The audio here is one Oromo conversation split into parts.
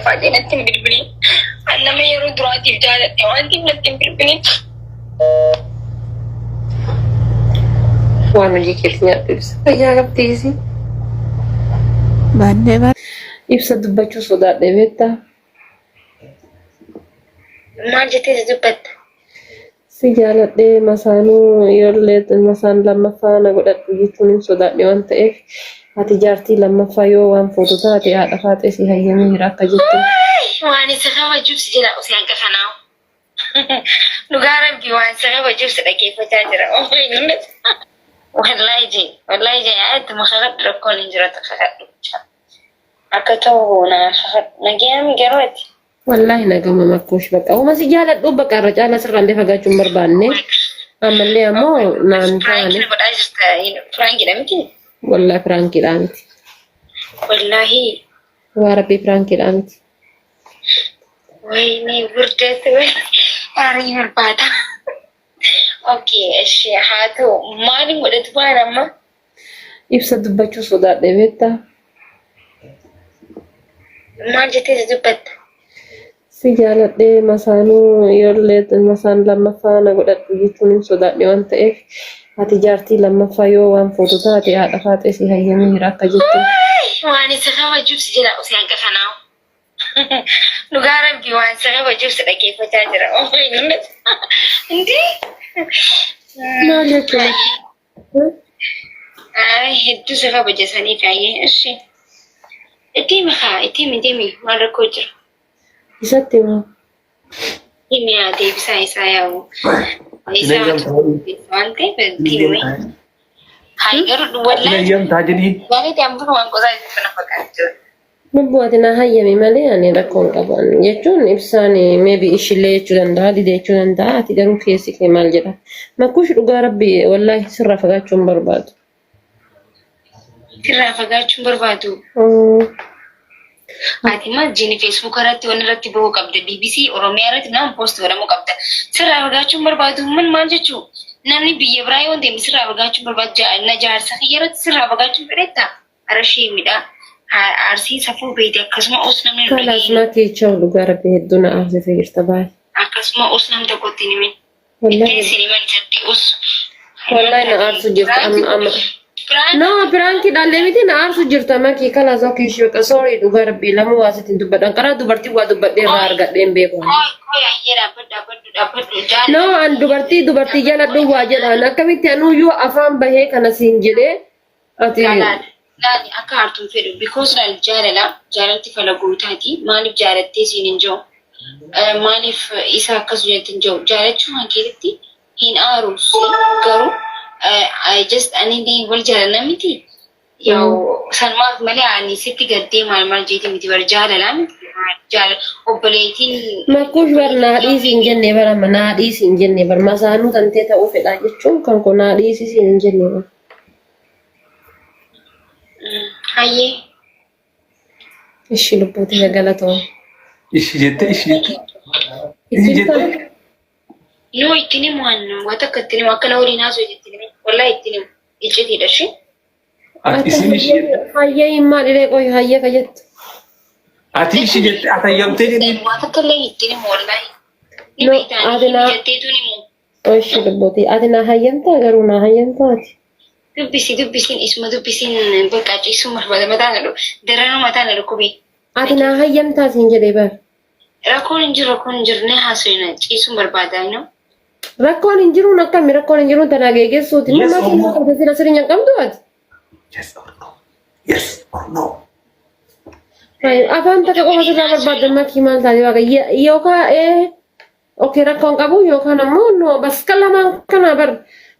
faatee natti hin bilbilin. An nama yeroo duraatiif jaaladhe waan ta'eef natti hin bilbilin. Waan hojii keetti nyaadhu ibsa. Fayyaa qabdi isii. Baannee bara. Ibsa dubbachuu sodaadhe beektaa. Maal jettee si dubbatta? Si jaaladhee masaanuu yoollee masaan lammaffaa na godhadhu jechuun hin sodaadhe waan ta'eef ati jaartii lammaffaa yoo waan fuutu taate haadha faaxee si hayyamee jira akka jettu. Waan isa kabajuuf si jira osoo hanga kanaa. Dhugaa rabbii waan isa kabajuuf si dhaggeeffachaa jira. Wallaahi jee wallaahi jee ittuma kakadhu rakkoon hin jiratu kakadhu. Akka ta'u na kakadhu. Nagayaan garuu ati. Wallaahi nagama makkuush bakka uma si jaaladhu bakka irra caalaa sirraallee fagaachuu hin barbaanne ammallee ammoo naan taane Piraankiin godhaa jirta. Piraankiidha miti. wallaahi piraankiidhaa miti. Wallaahi. Waa rabbii piraankiidhaa miti. Wayne wurdeetti aarii barbaada. Okay, ishee haa ta'u maaliin godhatu waan amma? Ibsa dubbachuu sodaadhe beektaa. Maal jettee si dubbatta? Si jaaladhee masaanuu yoollee masaan lammaffaa na godhadhu jechuun hin sodaadhe waan ta'eef ati jaartii lammaffaa yoo waan fuutu taate haadha faaxee si hayyamee jira akka jettu. Waan isa kabajuuf si jira osoo hanga kanaa. Dhugaa rabbii waan isa kabajuuf si dhaggeeffachaa jira. Indii. Maal jechuudha? Ay, hedduu si kabaja sanii kaayyee. Ishi. Itti himi kaa, itti himi deemi maal rakkoo jira. Isatti himaa. Himi haa deebisaa isaa yaa'u. Ati Isaa nayyamtaa waan ta'eef itti himi. Haa garuu Ati wallaahi nayyamtaa jedhii. gaariitti amma waan qosaa jirtu na fakkaata jira. Lubbuu ati na hayyami malee ani rakkoo hin qabu. Jechuun ibsaan maybe ishillee jechuu danda'a dide jechuu danda'a ati garuu keessi kee maal jedha. Makkuush dhugaa rabbi wallaahi sirraa fagaachuu hin barbaadu. Sirraa fagaachuu hin barbaadu. Ati maal jini Facebook irratti waan irratti bahuu qabda. BBC Oromiyaa irratti nama post godhamuu qabda. Sirraa fagaachuu hin barbaadu. Man maal jechuu? Namni biyya biraa yoo deeme sirraa fagaachuu hin barbaadu. Na jaarsa kiyya irratti sirraa fagaachuu fedhetta. Ara sheemidha. Arsiin safuu beekti akkasuma os namni nu Kalaas dhageenye. makii chaw dhugaa rabbi hedduu na aarsite jirta baay'ee. Akkasuma os nam tokkotti hin himin. Wallahi Ittiin sin himan isatti os. wallahi na aarsu jirta amma amma. No piraanki dhaallee miti na aarsu jirta makii kalaas okay ishee baqa sorry dhugaa rabbi lamuu waa sitti hin dubbadhan karaa dubartii waa dubbadhee irraa argadhee hin beeku. Qoy qoy ayyee dhaabbadhu dhaabbadhu dhaabbadhu No jaalala. an dubartii dubartii jaladhu waa jedhaan akkamitti anuyyuu afaan bahee kana siin jedhee ati Laali laali akka aartuun fedhu because laali jaalala jaalalti fala gootaati maaliif jaalattee siin hin jiru maaliif isa akkas jette hin jiru jaalachuu kan keetitti hin aaru garuu I just ani illee wal jaalanna miti yaa'u sanumaaf malee ani sitti gaddee maal maal jeeti miti bar jaalalaa miti jaala obboleettiin Makkuush bar naa dhiisi hin jenne bar amma naa dhiisi hin jenne bar masaanuu tantee ta'uu fedhaa jechuun kan koo naa dhiisi siin hin jenne bar. Hayyee. Ishi lubbuuti ya galatoo. Ishi jette ishi jette. Ishi jette. Nuu ittiin himu annu waan takka ittiin himu akka na waliin haasoo ittiin himu wallahi ittiin himu iccitiidha ishee. Ati isin ishi jette. Hayyee hin maal iree qoy hayyee ka jettu. Ati ishi jette ati hayyamtee jedhiin. Waan takka illee ittiin himu wallahi. Ni No, beektaa ati ni naa jetteetu ni himu. Ishi lubbuuti ati naa hayyamtaa garuu naa hayyamtaa ati. Dubbisi dubbisiin isuma dubbisiin bakka ciisuu barbaada mataa na dhukkube daranuu mataa na dhukkube. Ati naa hayyamtaa siin jedhee bar. Rakkoon hin jiru rakkoon hin jiru ni haasofna ciisuun barbaada you know. Rakkoon hin jiruun akkami rakkoon hin jiruun tanaa geeggessuuti. Yes Mammaa or siin no? qabde sila sirrii hin qabdu ati. Yes or no? Yes or no? Afaan takka qofa sirraa barbaadda makii maal taate waaqa yookaan ee okay rakkoon qabu yookaan ammoo no bas kan lamaan kana bar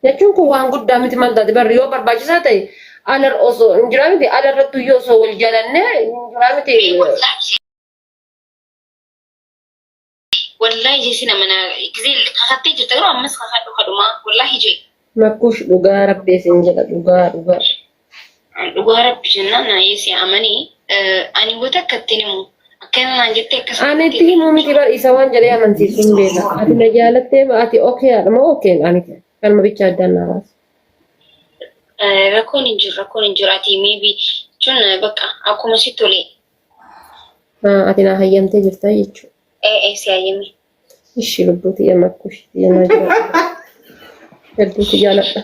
jechuun kun waan guddaa miti maal taate bar yoo barbaachisaa ta'e alar osoo hin jiraa miti alarrattu yoo osoo wal jalannee hin jiraa miti. Wallahi jee sin amanaa gizee kakattee jirta garuu ammas kakadhu kadhumaa wallahi jee. Makkush dhugaa rabbi isin jedha dhugaa dhugaa. Dhugaa rabbi jennaan naayee si amanii ani wata akka ittiin himu akkana naan jettee akkas Ani itti himuu miti bar isa waan jedhee amansiisu hin beeka. Ati na jaalattee ati okay haadha moo okay dha miti. Kanuma bicha addaan naa baasa. Rakkoon hin jiru rakkoon hin jiru ati maybe jechuun bakka akkuma si tole. Ati naa hayyamtee jirta jechuudha. Ee si hayyame. Ishii lubbuu tiyya makkuu ishii tiyya naa jira. Hedduu si jaaladha.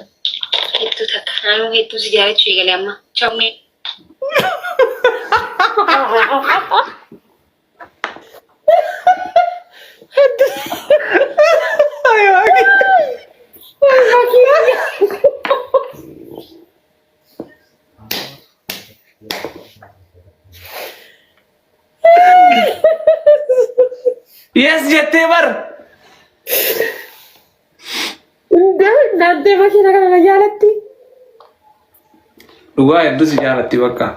Hedduu takka. Anuu hedduu si jaalachuu eegale amma. Chammee. Yes jettee bar. Naantee makiina kana na jaalatti. Dhugaa hedduu si jaalatti bakka.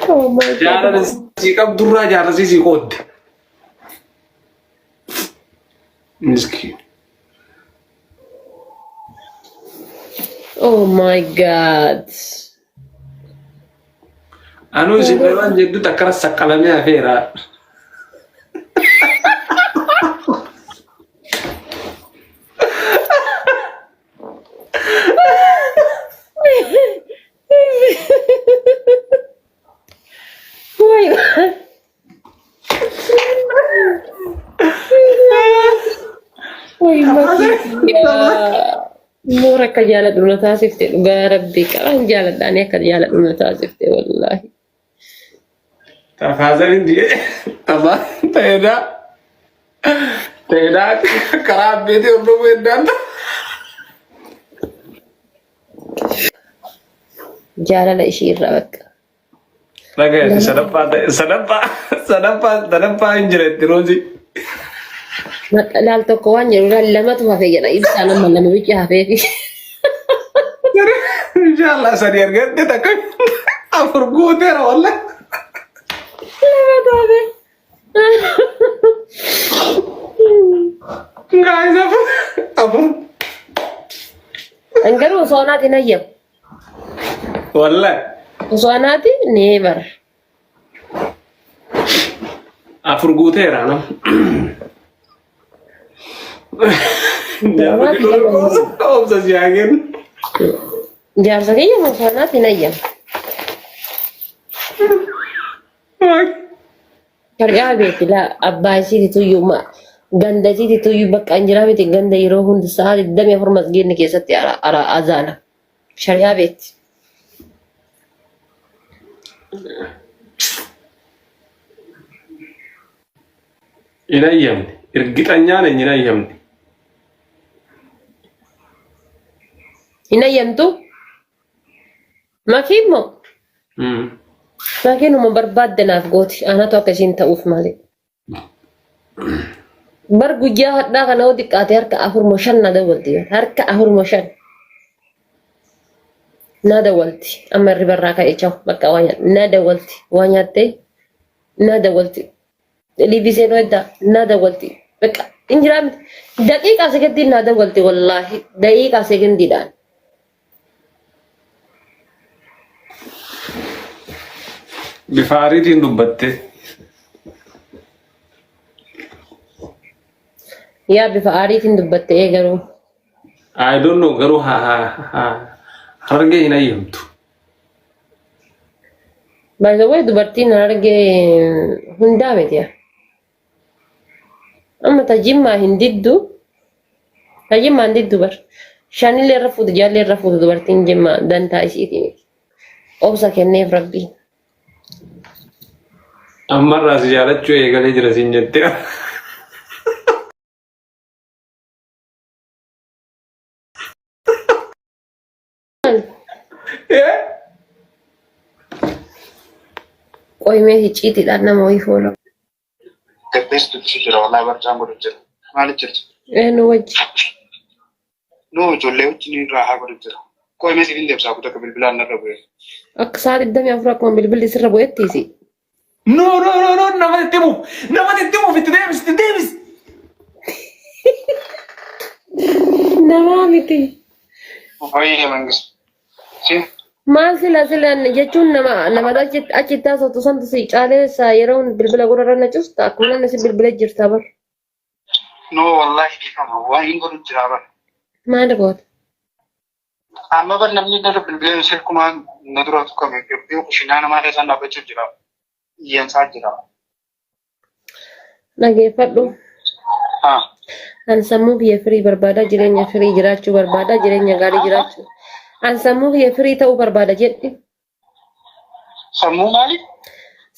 Oh my God. Jaalala si qabdurraa jaalala si qoodde. Miskiin. Oh my God. Anuu isin waan jedhutti akkana saqqalamee hafeera. Wait. Moora akka jaaladhu na taasifte dhugaa rabbii qabaan jaaladha ani akka jaaladhu na taasifte wallaahi. Tafaazaliin tapha ta'eedha. Ta'eedha karaa abbeetii hordofuu heddaan. Jaalala ishii irraa bakka. Dhagaye sadaffaa ta'e sadaffaa sadaffaa sadaffaa hin jira itti roozii. Laal tokko waan jedhu laal lamatu hafe jedha ibsaan amma lama bicha hafeefi. Inshallah sadi argatte takka afur guuteera wallah. Lamatu hafe. Guys afur afur. Garuu osoo anaatiin hayyamu. Wallah. Osoo anaati never. Afur guuteera nam. Obsa si haa kennu. Jaarsa kiyya osoo anaati hin hayyamu. Shari'aa beekti laa abbaa isiititu iyyuu ganda isiititu iyyuu bakka hin jiraa miti ganda yeroo hundi sa'a 24 masgiidni keessatti ara azaana. Shari'aa beekti. Hin hayyamne. Irgixanyaan hin hayyamne. Hin hayyamtu? Makii immoo makiin uma barbaadde naaf gooti. Anatu akka isiin ta'uuf malee. Bar guyyaa hadhaa kana yoo xiqqaate harka afur moo shan na dawwalti. Harka afur moo shan na dawwalti. Amma irri barraa ka'e chaw bakka waa nyaadhe na dawwalti. Waa nyaattee na dawwalti. Liivii seenuu eddaa na dawwalti. Bakka hin jiraa miti. Daqiiqaa sekendiin na dawwalti wallaahi. Daqiiqaa sekendiidhaan. Bifa ariitiin dubbatte. Yaa bifa aariitiin dubbatte ee garuu. I don't know garuu harargee hin hayyamtu. By the way dubartiin harargee hundaa miti yaa. Amma ta jimmaa hin diddu. Ta jimmaa hin diddu bar. Shanillee irra fuutu jaallee irra fuutu dubartiin jimmaa dantaa isiitii miti. Obsa kenneef rabbiin. Ammarraa si jaalachuu eegalee jira siin jettee. Qoyimee hicciitiidhaan nama wayii fooloo. Gabbeessi dubbisu jira wallahi barcaan godhu jira. Maali jirtu? Eenyu wajji? Nu ijoollee wajjin raahaa godhu jira. Qoyimee siif hin deebisaa kutaa bilbilaan narra bu'e. Akka sa'a 24 akkuma bilbilli sirra bu'ettiisi. No no no no nama itti himuuf nama itti himuuf itti deebis itti deebis. Namaa miti. Fayyee mangistu. Si Maal sila sila jechuun nama nama achitti haasoftu santu si caalee yeroo bilbila gurra na custa akkuma namni si bilbila jirta bar. No wallahi dhiifama waan hin godhu jira bara. Maal goota? Amma bar namni narra bilbilee silkumaan na dura tuqame yoo kushinaa namaa keessaan dhaabbachuuf jira. Iyyansaa jira. Dhageeffadhu. Haa. An sammuu kiyya firii barbaada, jireenya firii jiraachuu barbaada, jireenya gaarii jiraachuu. An sammuu kiyya firii ta'uu barbaada jedhi. Sammuu maali?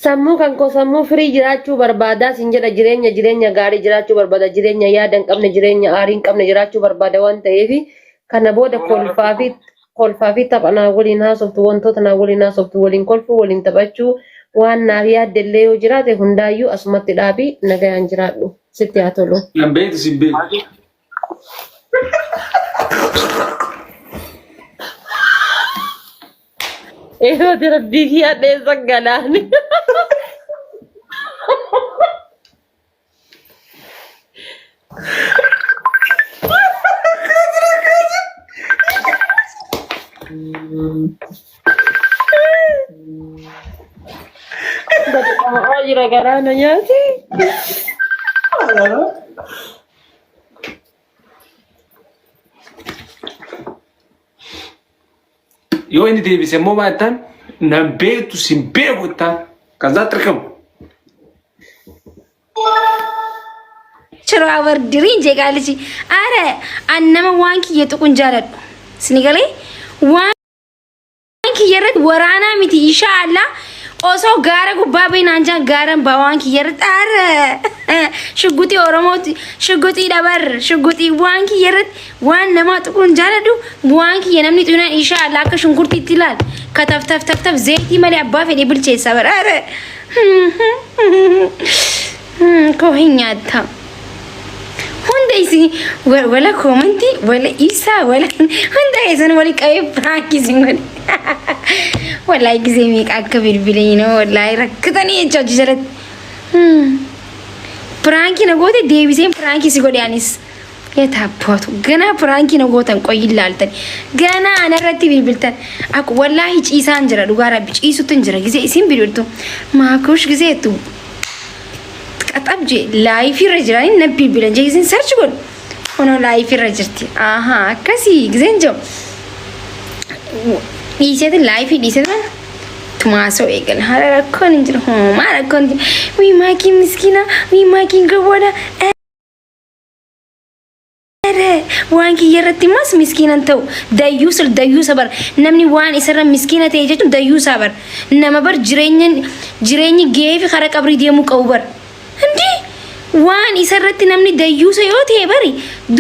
Sammuu kan koo sammuu firii jiraachuu barbaada sin jedha jireenya jireenya gaarii jiraachuu barbaada jireenya yaada hin qabne jireenya aarii hin qabne jiraachuu barbaada waan ta'eef kana booda kolfaa fi kolfaa fi tapha naa waliin haasoftu wantoota naa waliin haasoftu waliin kolfuu waliin taphachuu waan naaf yaadde illee yoo jiraate hundaayyuu asumatti dhaabii nagayaan jiraadhu sitti haa tolu. Nan beektu sin beeku. Eeyooti rabbii kiyyaa dheessa galaani. Gadi qama'aa jira galaana nyaate. Yoo inni deebise immoo maal jettaan nan beektu sin beeku jettaan kazaa xirqamu. Shiroo abardiriin jee qaalichi. Ara an nama waan kiyya tuqun jaaladhu. Sini galee waan kiyya irratti waraanaa miti insha Allah osoo gaara gubbaa bahinaan jaan gaaran baa waan kiyya irratti ara shugguxii Oromooti shugguxii dhabar shugguxii waan kiyya irratti waan namaa tuquun jaaladhu waan kiyya namni xunaan insha Allah akka shunkurtiitti ilaal kataf taf taf taf zeetii malee abbaa fedhe bilcheessa bara ara koo hin nyaatta. Hunda isin wala koomantii wala ibsaa wala hunda keessan wali qabee piraanki isin godhe. Wallaahi gisee meeqa akka bilbilee noo wallaahi rakkatanii jecha hojii jalatti. Piraankii na goote deebiseen piraankii si godhe anis. Yataabbaatu ganaa piraankii na gootan qoyyi laaltan ganaa anarratti bilbiltan akka wallaahi ciisaan jira dhugaa rabbi ciisutti hin jira gisee isin bilbiltu maakush gisee jettu qaxab jee laayifii irra jiranii na bilbilan jee giseen sarchi godhu kunoo laayifii irra jirti ahaa akkasii giseen jiru dhiiseeti laayifii dhiiseeti mana tumaasoo eegala hara rakkoon hin jiru homaa rakkoon hin jiru wii maakiin miskiina wii maakiin gowwaadha. Waan kiyya irratti immas miskiinan ta'u dayyuusa dayyuusa bar namni waan isarra miskiina ta'e jechuun dayyuusaa bar nama bar jireenya jireenyi gahee fi karaa qabrii deemuu qabu bar hindi waan isarratti namni dayyuusa yoo ta'e bari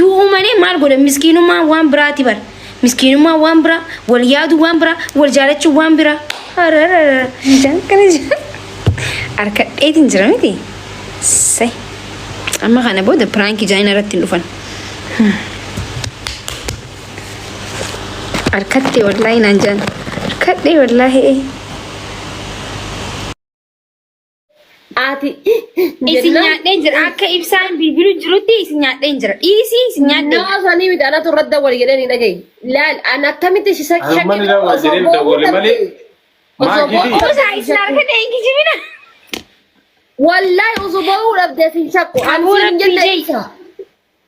du'uu malee maal godha miskiinummaa waan biraati bar miskiinummaa waan biraa wal yaaduu waan biraa wal jaalachuu waan biraa ararara jaan kana jaan harkadheetiin jira miti say. Amma kana booda piraankii jaayina irratti hin dhufan. Harkattee wallaahi naan jaan. Harkadhee wallaahi. Ati Isin nyaadheen jira. Akka ibsaan bilbilu jirutti isin nyaadheen jira. Dhiisii isin nyaadheen. Nama sanii miti anatu irratti dawwali jedhee ni dhagaye. Laal an akkamitti si Ani manni dawwal jedhee dawwale malee Osoo maakii fi boo'uu Osaa isin harkadhee hin kijibina. Wallahi osoo boo'uu dhabdee sin shakku. Ani Aboo siin hin rabbii jenne jee. ibsa.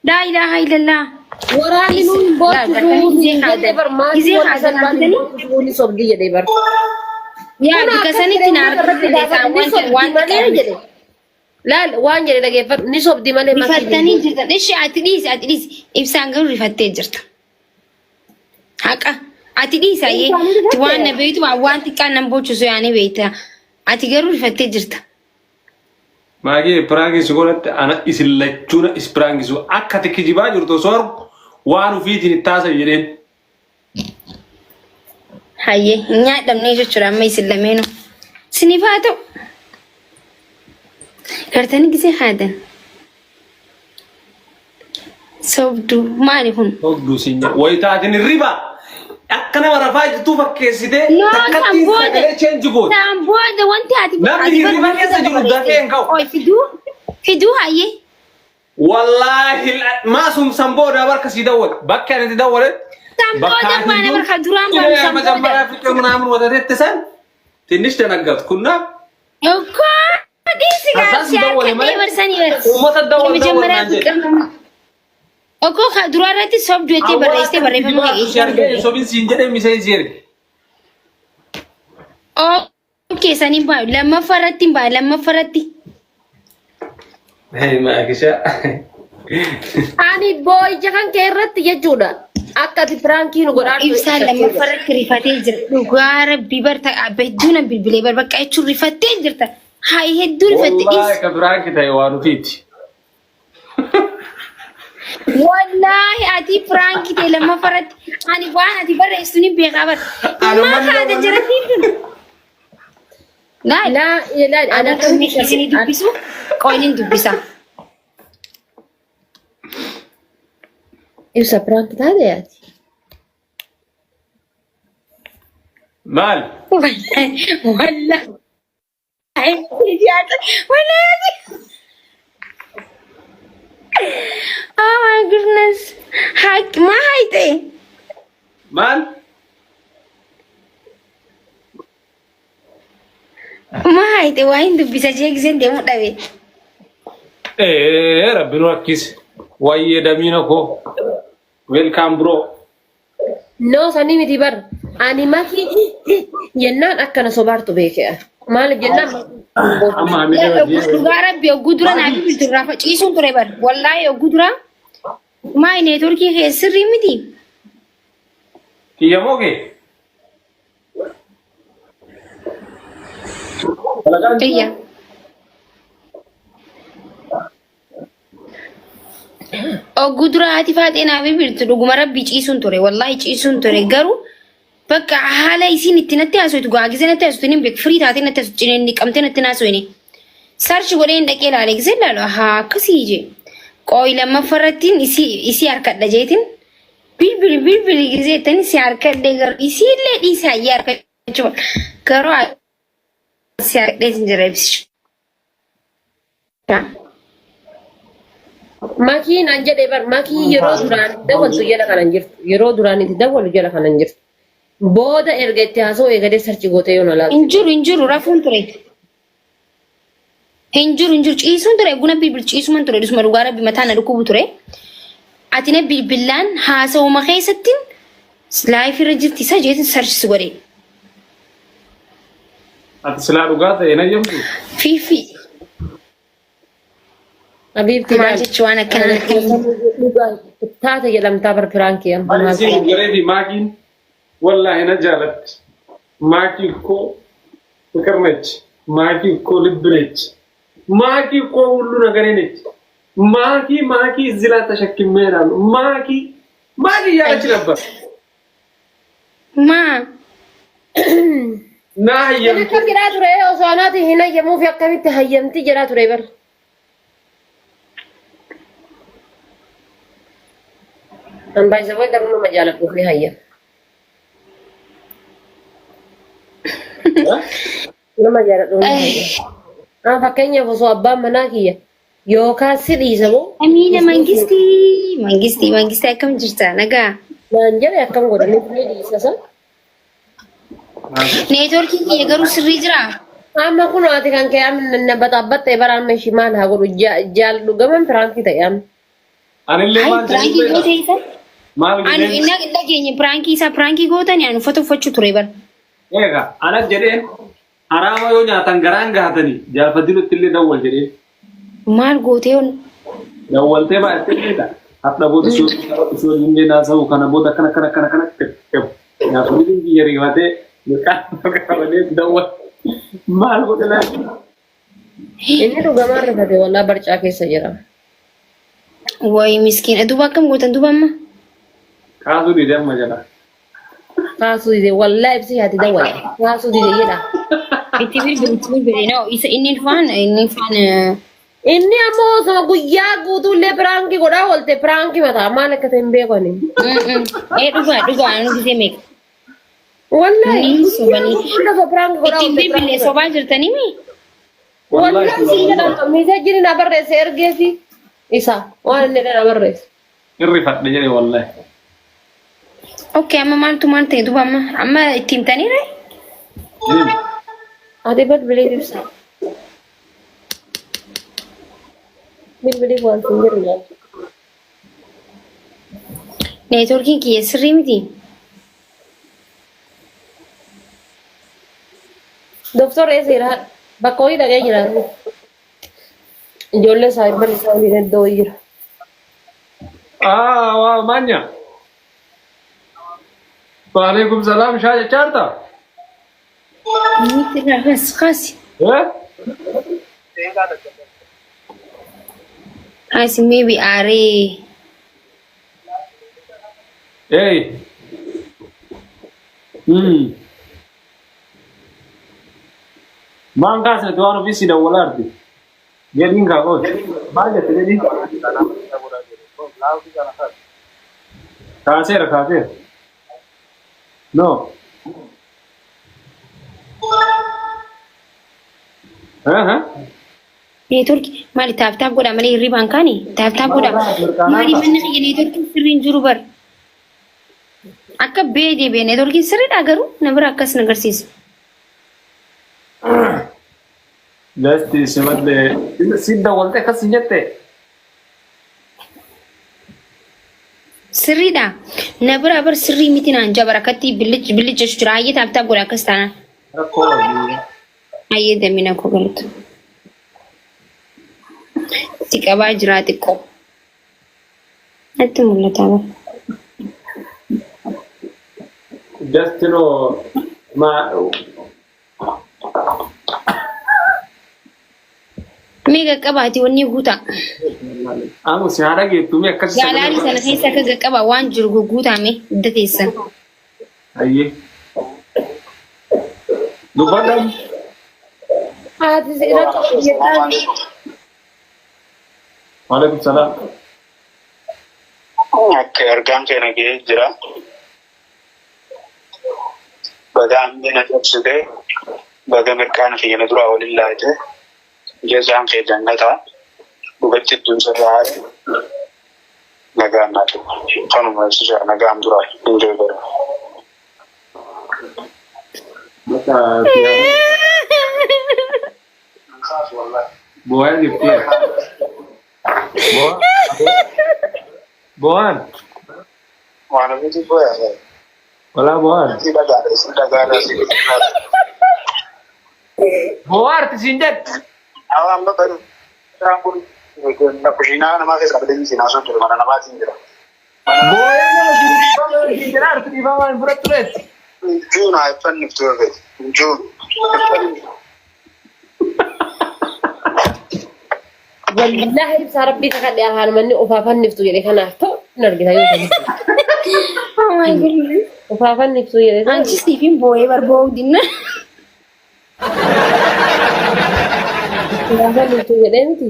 Laa ilaaha illallah. Waraanni nuun hin Laa boochisuu gizee hin jenne haadan. bar maatii Gizee warra haadan salphaan hin argitanii? boochisuu ni sobdi jedhee bar. Yaa Kun bika akka sanitti na jireenya irratti harkadhee gaafa isaan ni waan sobdi waan malee xiqqaa jedhe. Laal waan jedhe dhageeffadhu ni sobdi malee makiin hin Rifattanii boochisuu. jirtan. Ishi ati dhiisi ati dhiisi. Ibsaan garuu rifattee jirta. Haqa. Ati dhiisi ayyee. Ibsaan ni Ati waan na rifatte. beektu waan waan xiqqaan nan boochisu yaanii beekta. Ati garuu rifattee jirta. Maagee piraangii si godhatte ana isin lachuuna is piraangisu akka ati kijibaa jirtu osoo argu waan ofiitiin itti haasa'i jedheen. Hayyee hin nyaadhamnee jechuudha amma isin lameenuu. Siniif haa ta'u. Gartanii gisee haadan. Sobduu maali kun? Sobduu siin jedha. Wayita ati ni riba. Akka nama rafaa jirtuu fakkeessitee No, san takkattiin booda. sagalee cheenji goote. San booda wanti ati Namni ati hirriba keessa jiru dafee hin ka'u. Oi fiduu fiduu hayyee. Wallaahi maasum san booda barka sii dawwale. Bakka ani itti dawwale. San booda baana barka duraan baanu san booda. መጀመሪያ ፍቅር ምናምን ወተት ሰን ትንሽ ደነገጥኩና እኮ dhiisi Kazaas gaafsi dawwale harka malee dabarsanii bar. uummata dawwal dawwal የመጀመሪያ naan jedhe. ፍቅር ነው እኮ duraa irratti sobdu jettee barreessitee barreeffama Si argee sobin siin jedhee miseensi erge. Okay, saniin ba'a. Lammaffaa irratti hin ba'a. Lammaffaa irratti. Hey, Maakisha. Ani boo'icha kan kee irratti jechuudha. Akka ati piraankii nu godhaa jirtu Ibsaan lammaffaa irratti rifatee jira. Dhugaa rabbii bar hedduu na bilbilee bar bakka jechuun rifattee jirta. Hayi hedduu rifatte. Wallaahi ka piraanki ta'e waan ofiiti. Wallaahi ati piraankii ta'e lammaffaa irratti ani waan ati barreessu ni beekaa bar. Anuma Maa kaate jiratiin tun. Laal. Laa ilaali ani Ani akkamitti isinii dubbisu qoyniin dubbisa. Ibsa piraanki taate yaati. Maal? Wallaahi. Wallaahi. Oh my goodness. Haq maa hayte? Maal? Maa hayte waa hin dubbisa jee giseen deemuu dhabe. Ee rabbi nu rakkise. Wayyee damiina koo. Welcome bro. No sanii miti bar. Ani makii jennaan akkana sobaartu beekee. Maaliif jennaan Amma hamilee badii. Dhugaa rabbi ogguu dura naa bilbiltu irraa faciisuun ture bar. Wallaahi ogguu dura maa neetworkii kee sirrii miti. Kiyya moo kee? Dalagaan Kiyya. Ogguu dura haati faaxee naa bilbiltu dhuguma rabbi ciisuun ture. Wallaahi ciisuun ture garuu bakka haala isiin itti natti haasoftu gaagise natti haasoftu hin beeku firii taatee natti haasoftu cineen niqamtee natti haasofne. Sarchi godhee hin dhaqee ilaale gisee ilaalu haa akkasii jee. Qooyi lammaffaa irrattiin isii harkadha jeetiin bilbili bilbili gisee jettanii si harkadhe garuu isii illee dhiisee hayyee harkachuu garuu si harkadhee sin jira ibsicha. Makii naan jedhee bar makii yeroo duraan itti dawwaltu jala kanan jirtu. Yeroo duraan itti dawwalu jala kanan jirtu. Booda erga itti haasa'u eegalee sarchi gootee yoo na laaltu. Hin jiru hin jiru rafuun ture. Hin jiru hin jiru ciisuun ture guna bilbil ciisuman ture dhusuma dhugaa rabbi mataa na dhukkubu ture. Ati na bilbilaan haasawuma keessatti laayif irra jirti isa jeetin sarchi si godhe. Ati silaa dhugaa ta'e na jedhamtu. Fiifi Habiibti maal laal. jechuun waan akkanaa Dhugaa taate jedhamtaa bar piraankii amma Ani maal isiin garee fi maakiin wallaahi na jaalatti. Maakii koo ፍቅር ነች። ማኪ እኮ ልብ ነች። ማኪ እኮ ሁሉ ነገሬ ነች። ማኪ ማኪ እዚህ ላይ ተሸክሜ እሄዳለሁ። ማኪ ማኪ እያለች ነበር። Maa ና Inni akkam jedhaa ture osoo anaati hin hayyamuufi akkamitti hayyamti jedhaa ture bar. An baay'isawwan garuu nama jaaladhuuf ni hayyama. Nama jaaladhuuf ni hayyama. An fakkeenyaaf osoo abbaan manaa kiyya yookaan si dhiisa moo Amiina Mangistii Mangistii Mangistii akkam jirta nagaa. naan jedhe akkam godha ni dhiisa sa. Neetwoorkiin kiyya garuu sirrii jiraa? Amma kun ati kan kee amma na baxaabbattee bara amma ishii maal haa godhu jaaladhu gaman piraankii ta'e amma. Anillee Hayi maal piraankii jedhee gootee isa? maal Anu jedheen inni dhageenye piraankii isaa piraankii gootani ani uffata uffachuu ture bara. eega anas jedheen haraama yoo nyaatan garaan gahatanii jaalfadilutti illee dawwal jedheen Maal gootee on? dawwaltee baay'attee beekta. Hadha booda ishoo illee naasa'u kana booda akkana akkana akkana akkana qabu. Jaalfadiluun biyya rifatee mirqaan qabatee dawwal maal godhe laata? Inni dhugamaan rifate wallaa barcaa keessa jira. Wayi miskiina duuba akkam gootan duuba amma? Kaasuu dide amma jala. Kaasuu dide wallaa ibsi haati dawwala. Kaasuu dide jedha. Itti bilbili itti bilbili no isa inni faan inni faan Inni ammoo osoo guyyaa guutuullee piraankii godhaa oolte piraankii mataa maal akka ta'e hin beeku ani. ee dhugaa dhugaa anu gisee meeqa Wallaahi Ni guyyaa sobanii. guutuu lafa piraankii godhaa ittiin oolte bilbilee piraankii. sobaa jirtanii mi? Wallaahi siin jedhama miisajjiin na barreesse ergeefi isa waan inni na barreesse. Irrifadhe jedhe wallaahi. Okay amma maaltu maal ta'e duuba amma amma itti himtanii ree? Ati bilbilii ibsa. Bilbilii waan siin jedhu nyaata. Neetwoorkiin kiyya sirrii miti. Doktor eessa jira? Bakka wayii dhaqee jira. Ijoollee saayibban isaa waliin iddoo wayii jira. Ah, waa maanya. Waalaikum salaam shaa jechaa jirta? Miti irraa kaasi kaasi. Eh? Kaasi maybe aaree. Hey. Hmm. Maan kaasne waan ofii si dawwalaa arti. Jedhiin kaa qooti. Maal jette jedhiin? Kaaseera kaaseera. No. Eh eh. Neetworkii maali tap tap godhaa malee hirribaan kaani tap tap godhaa. Maali manni kiyya neetworkiin sirriin jiru bar. Akka bee deebi'e neetworkiin sirriidha garuu na bira akkas na agarsiisa. Gasti simadde si dawwalte akkas hin jette. Sirriidha. Na bira bar sirrii miti naan jabar akkatti billich billich jechuu jira. Hayyee tap tap godha akkas taanaan. Rakkoo wajjin. Hayyee damina koo galatu. Si qabaa jiraa xiqqoo. Natti mul'ata bara. Just you know, ma Mee qaqqabaati wanni guutaa. Amu si haadha geettu mee akkasi Gaalaarii sana keessa akka qaqqaba waan jiru guguutaa mee hidda teessan. Ayyee. Dubbadhaan. Haati si rakkoo jettaan. Waalaikum salaam. Akka ergaan kee nagahee jira. Baga hambee na cabsite, baga mirqaana kiyya na duraa waliin laayite, jazaan kee jannata, dhugatti idduun sirraa hafe, nagaan naa turu. Kanuma ibsisha nagaan duraa enjoy godha. Bakka boo'aa jirti. Boo'aa. Boo'aan. Waan ofiitu boo'aa. Walaa boo'aan. Si dhagaadha, si dhagaadha, si dhagaadha. Boo'aa arti siin jedhe. Awa amma baraan kun kushiinaa namaa keessa qabatanii seenaa osoo jiru mana namaatiin jira. Boo'ee nama jiru dhiifama siin jedha arti dhiifama hin fudhattu reetti. Juun haa iffanniftu yoo feete. Juun. Wallaahi ibsaa rabbii kakadhe afaan manni ofaa fanniftu jedhe kanaaf ta'u hin argita yoo ta'u. Oh my goodness. Ofaa fanniftu jedhe sana. Anchi siifin boo'ee bar boo'uu dinna. Ofaa fanniftu jedhee miti.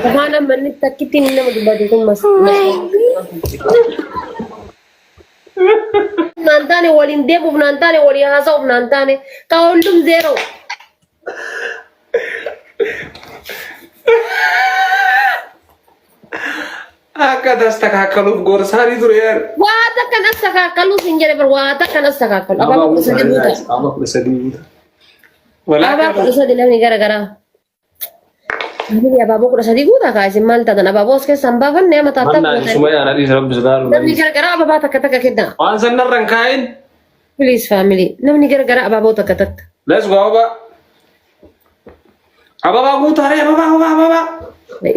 Afaan amma inni takkittiin nama dubbatu kun mas. Naan taane waliin deemuuf naan taane waliin haasa'uuf naan taane ka hullum zeeroo. Akka tastakaakaluuf gorsaanii ture yaar. Waa takka nas takaakaluu siin jedhe bar waa takka nas takaakalu. Ababa 13 guuta. Ababa 13 guuta. Ababa 13 namni gara garaa. Namni abaaboo 13 guutaa kaa isin maal taatan abaaboo as keessaa hin baafanne amma taattaa Mannaan gootan. suma yaana dhiisa rabbi sodaadhu. Namni garagaraa ababaa takka takka kenna. Waan san narra hin kaa'in. Please family. Namni garagaraa abaaboo takka takka. Let's go ababa. Ababaa guutaa ree ababaa ababaa ababaa.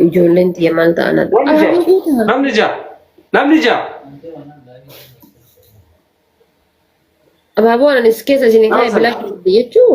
Ijoolleen tiyya maal ta'an adda. Namni ja'a. Abaaboo guutaa. Namni ja'a. Namni ja'a. Abaaboo anan is keessa isin hin kaa'e bilaa jechuu.